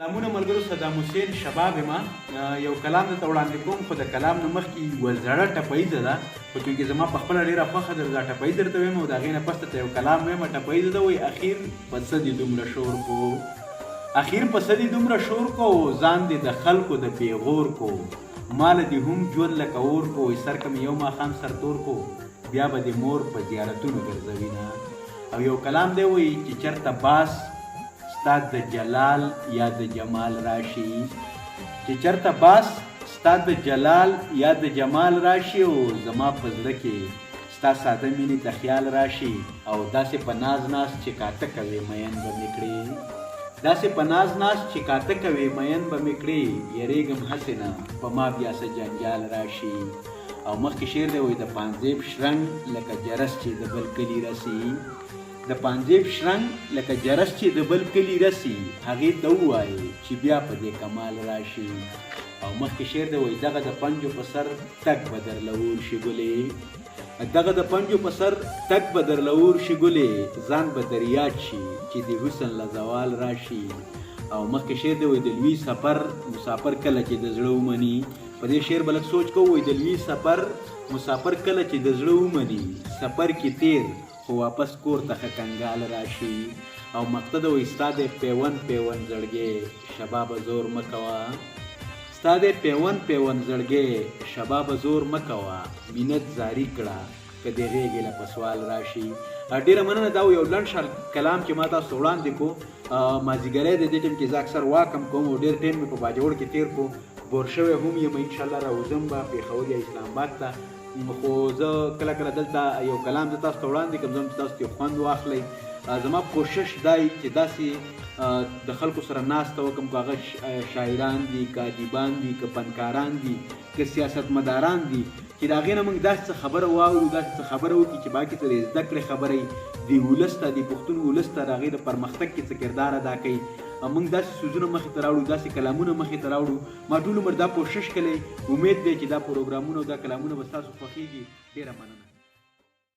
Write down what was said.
سلامونه ملګرو، صدام حسین شباب ما یو کلام درته وړاندې کوم، خو د کلام نه مخکې یوه زړه ټپه ده، خو چونکې زما په خپله ډېره خوښه ده دا ټپه درته وایم او د هغې نه پس درته یو کلام وایم. ټپه ده، وایي: اخیر په څه دې دومره شور کو، اخیر په څه دې دومره شور کو، ځان دې د خلکو د پیغور کو، مال دې هم ژوند لکه اور کو، سر که مې یو ماښام سر تور کو، بیا به دې مور په زیارتونو ګرځوینه. او یو کلام دی، وایي چې چرته باس ستا د جلال یا د جمال راشي، چې چرته باس ستا د جلال یا د جمال راشي، او زما په زړه کې ستا ساده مینې ته خیال راشي، او داسې په ناز ناز چې کاته کوې مین به مې کړې، داسې په ناز ناز چې کاته کوې مین به مې کړې، یریږم هسې نه په ما بیا څه جنجال راشي. او مخکې شعر دی، وایي: د پانزیب شرنګ لکه جرس چې د بل کلي رسي، د پانزیب شرنګ لکه جرس چې د بل کلي رسي، هغې ته ووایې چې بیا په دې کمال راشي. او مخکې شعر دی، وایي: دغه د پنجو په سر تګ به درله اور شي ګلې، دغه د پنجو په سر تګ به درله اور شي ګلې، ځان به دریاد شي چې د حسن له زوال راشي. او مخکې شعر دی، وایي: د لوی سفر مسافر کله چې د زړه ومني، په دې شعر به لږ سوچ کوو، وایي: د لوی سفر مسافر کله چې د زړه ومني، سفر کې تیر خو واپس کور ته ښه کنګال راشي. او مقطع ده، وایي: ستا دی پیوند پیوند زړګی شبابه زور مه کوه، ستا دی پیوند پیوند زړګی شبابه زور مه کوه، مینت زاری کړه که دې غېږې له په سوال راشي. ډېره مننه. دا یو لنډ شان کلام چې ما تاسو وړاندې کو. مازیګری دی، دې ټیم کې زه اکثر واکم کوم او ډېر ټیم مې په باجوړ کې تیر کو، بور شوی هم یم. انشاءالله راوځم به پېښور یا اسلام آباد ته، خو زه کله کله دلته یو کلام زه تاسو ته وړاندې کوم، زه تاسو ته خوند واخلئ. زما کوشش دی چې داسې د خلکو سره ناسته وکم، که هغه شاعران دي، که ادیبان دي، که فنکاران دي، که سیاستمداران دي، چې د هغې نه موږ داسې څه خبره واورو، داسې څه خبره وکړي چې باقي څه د زده کړې خبرې د ولس ته، د پښتون ولس ته د هغې د پرمختګ کې څه کردار ادا کوي. موږ داسې څیزونه مخې ته راوړو، داسې کلامونه مخې ته راوړو. ما ټول عمر دا کوشش کړی. امید دی چې دا پروګرامونه او دا کلامونه به ستاسو خوښیږي. ډېره مننه.